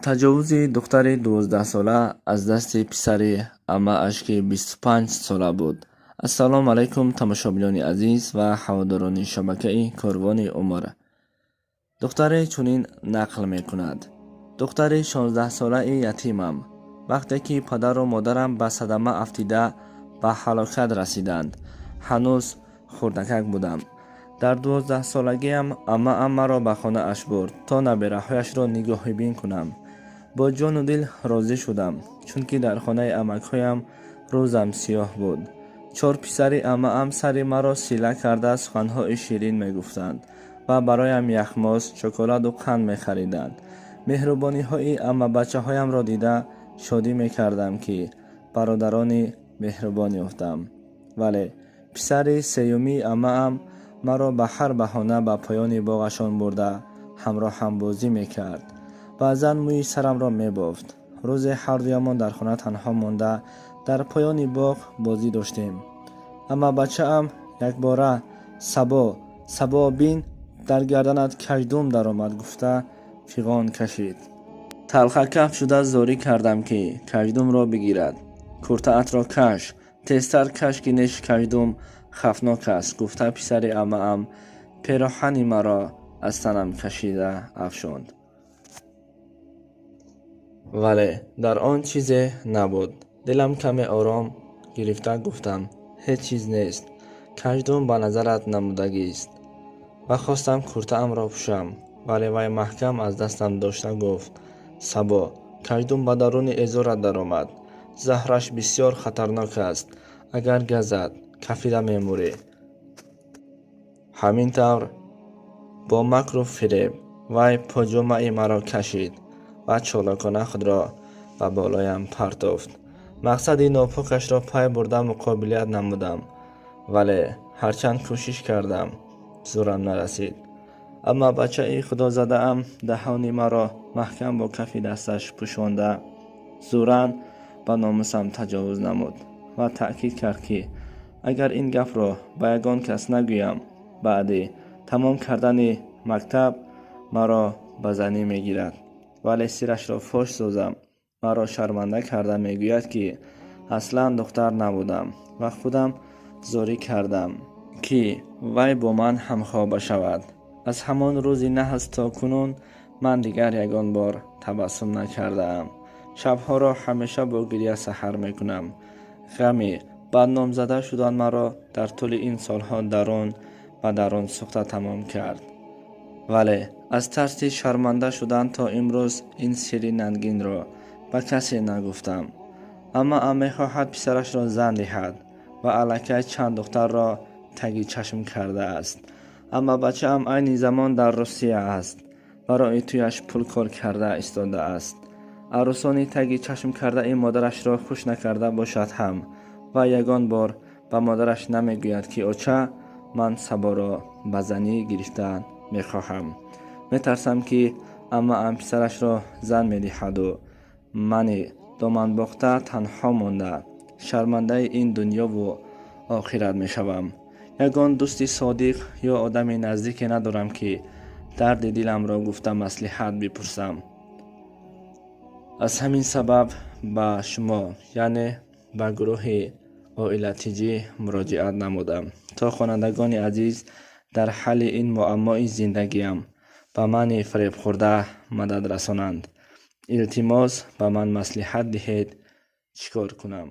Таҷовузи духтари 12-сола аз дасти писари аммааш, ки 25-сола буд. Ассалому алайкум, тамошобинони азиз ва ҳаводорони шабакаи Корвони Умр. Духтаре чунин нақл мекунад: духтари 16-солаи ятимам. Вақте ки падару модарам ба садама афтида ба ҳалокат расиданд, ҳанӯз хурдакак будам. Дар 12-солагиам аммаам маро ба хонааш бурд, то набераҳояшро нигоҳибин кунам. Бо ҷону дил розӣ шудам, чунки дар хонаи амакҳоям рӯзам сиёҳ буд. Чор писари аммаам сари маро сила карда, суханҳои ширин мегуфтанд ва бароям яхмоз, шоколаду қанд мехариданд. Меҳрубониҳои аммабачаҳоямро дида, шодӣ мекардам, ки бародарони меҳрубон ёфтам. Вале писари сеюмии аммаам маро ба ҳар баҳона ба поёни боғашон бурда, ҳамроҳам бозӣ мекард. Баъзан мӯи сарамро мебофт. Рӯзе ҳардуямон дар хона танҳо монда, дар поёни боғ бозӣ доштем. Аммабачаам якбора: «Сабо, Сабо, бин, дар гарданат каждум даромад», гуфта фиғон кашид. Талхакаф шуда зорӣ кардам, ки каждумро бигирад. «Куртаатро каш, тезтар каш, ки неши каждум хавфнок аст», гуфта, писари аммаам пероҳани маро аз танам кашида афшонд. Вале дар он чизе набуд. Дилам каме ором гирифта, гуфтам: «Ҳеҷ чиз нест, каждум ба назарат намудагист», ва хостам куртаамро пӯшам. Вале вай маҳкам аз дастам дошта гуфт: «Сабо, каждум ба даруни эзорат даромад. Заҳраш бисёр хатарнок аст. Агар газад, кафида мемурӣ». Ҳамин тавр, бо макру фиреб вай поҷомаи маро кашид ва чолокона худро ба болоям партофт. Мақсади нопокашро пай бурда, муқобилият намудам, вале ҳарчанд кӯшиш кардам, зӯрам нарасид. Амма бачаи худозадаам даҳони маро маҳкам бо кафи дасташ пӯшонда, зӯран ба номусам таҷовуз намуд ва таъкид кард, ки агар ин гапро ба ягон кас нагӯям, баъди тамом кардани мактаб маро ба занӣ мегирад, вале сирашро фош созам, маро шарманда карда мегӯяд, ки аслан духтар набудам ва худам зорӣ кардам, ки вай бо ман ҳамхоба шавад. Аз ҳамон рӯзи наҳс то кунун ман дигар ягон бор табассум накардаам. Шабҳоро ҳамеша бо гиря саҳар мекунам. Ғами бадномзада шудан маро дар тӯли ин солҳо дарун ба дарун сӯхта тамом кард. Вале аз тарси шарманда шудан то имрӯз ин сирри нангинро ба касе нагуфтам. Аммаам мехоҳад писарашро зан диҳад ва аллакай чанд духтарро таги чашм кардааст. Амма бачаам айни замон дар Русия аст, барои тӯяш пул кор карда истодааст. Арӯсони таги чашм кардаи модарашро хуш накарда бошад ҳам ва ягон бор ба модараш намегӯяд, ки оча, ман Саборо ба занӣ гирифтан мехоҳам. Метарсам, ки аммаам писарашро зан медиҳаду мани доманбохта танҳо монда, шармандаи ин дунёву охират мешавам. Ягон дӯсти содиқ ё одами наздике надорам, ки дарди диламро гуфта, маслиҳат бипурсам. Аз ҳамин сабаб ба шумо, яъне ба гурӯҳи Оилатиҷӣ, муроҷиат намудам, то хонандагони азиз дар ҳалли ин муаммои зиндагиам ба мани фиребхӯрда мадад расонанд. Илтимос, ба ман маслиҳат диҳед, чӣ кор кунам?